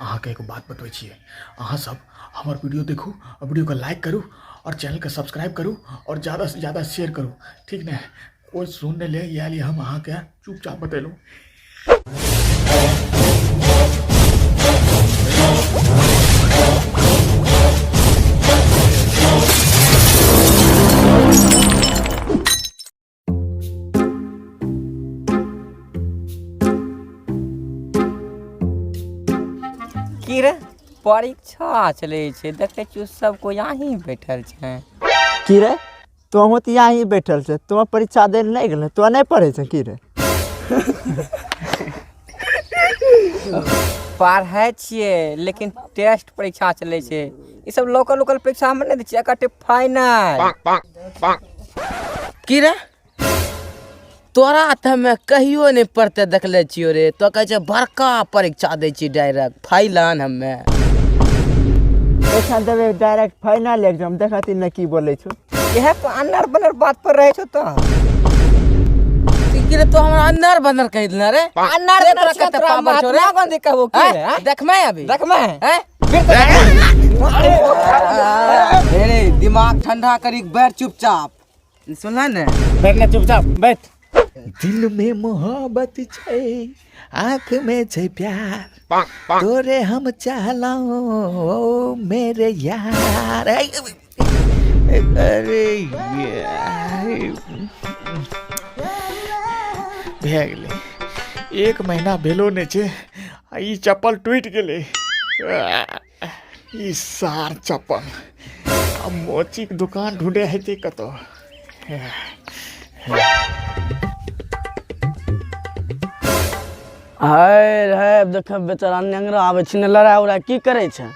अहाँके एगो बात बतबै छियै, अहाँ सब हमर वीडियो देखू आओर वीडियोके लाइक करू आओर चैनलके सब्सक्राइब करू आओर ज्यादासँ ज्यादा शेयर करू, ठीक ने? कोइ सुन नहि ले, इएह लिए हम अहाँके चुपचाप बतेलहुँ। की रे, परीक्षा चलै छै, देखै छियै सब कोइ अहीं बैठल छै। की रे, तोहूँ तऽ यहाँ ही बैठल छै, तो परीक्षा दै लए नहि गेल, तो नहि पढ़ै छै की रे? पढ़ै छियै, लेकिन टेस्ट परीक्षा चलै छै। ई सब लोकल लोकल परीक्षा हम नहि दै छियै, एकर फाइनल। की रे, तोरा तऽ हमे कहियो नहि पढ़ते देखले छियो रे, तो कहै छै बड़का परीक्षा दै छी डायरेक्ट फाइलन। हमे परीक्षा देबै डायरेक्ट फाइनल एग्जाम, देखती ने की बोलै छौ। इएह तो अनर बनर बात पर रहै छौ। तो की रे, तो हमरा अनर बनर कहि देने रे? अनर से बनर तोरा छियै, कते तोरा पावर छौ रे? महात्मा गांधी कहबो की रे, हैं? हैं? देखबै अभी? देखबै? हैं? रे, दिमाग ठंडा करी, बैठ चुपचाप, सुनला ने? बैठ ने चुपचाप बैठ। दिल में मोहब्बत छै, आँख में छै प्यार, तोरे हम चाहलौं मेरे यार। अरे यार, भए गेलै, एक महीना भेलो नहि छै आ ई चप्पल टूटि गेलै। ई सार चप्पल, आ मोचीके दुकान ढूँढे हेतै कतऽ? हाय रे, देख बेचारा नेंगरा आबै छै ने, लड़ाइ उड़ाइ की करै छै?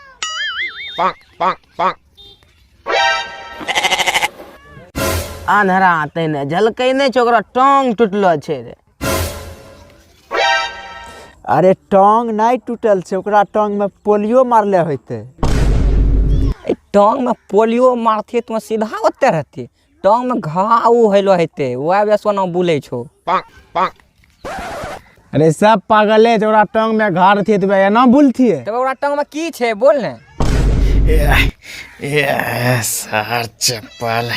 आन्हरा आते ने झलकै नहि छै, ओकरा टांग टूटलो छै रे। अरे, टांग नहि टूटल छै, ओकरा टांग में पोलियो मारले होते। ए, टांग में पोलियो मारथिए तो सीधा ओते रहती, टांग में घाव हेलो हेतै, वएह वजह से ओना बुलै छौ। अरे, सब पागले छै, ओकरा टांग में घाव रहतियै तऽ एना बोलतियै? तब ओकरा टांग में की छै, बोल ने। ए सार चप्पल,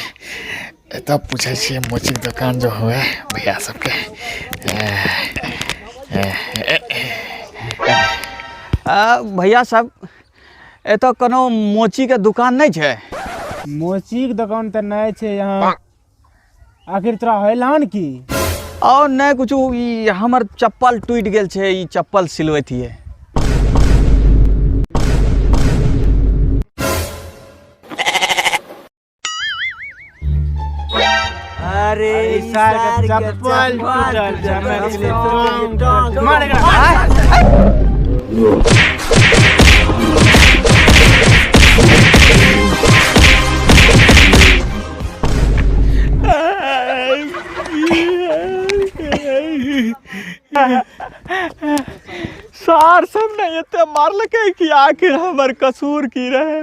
एतऽ पूछै छियै मोचीके दोकान जो हुए भैया सबके। भैया सब, एतऽ कोनो मोचीके दुकान नहि छै? मोचीके दोकान तऽ नहि छै यहाँ, आखिर तोरा होइलहन की? और नहि कुछो, ई हमर चप्पल टूटि गेल छै, ई चप्पल सिलबैतियै। अरे, ई सार के चप्पल टूटल छै, हमरा के लिए टांग टूटल। मार एकरा। सार सब ने एते मारलकै कि आखिर हमर कसूर की रहे?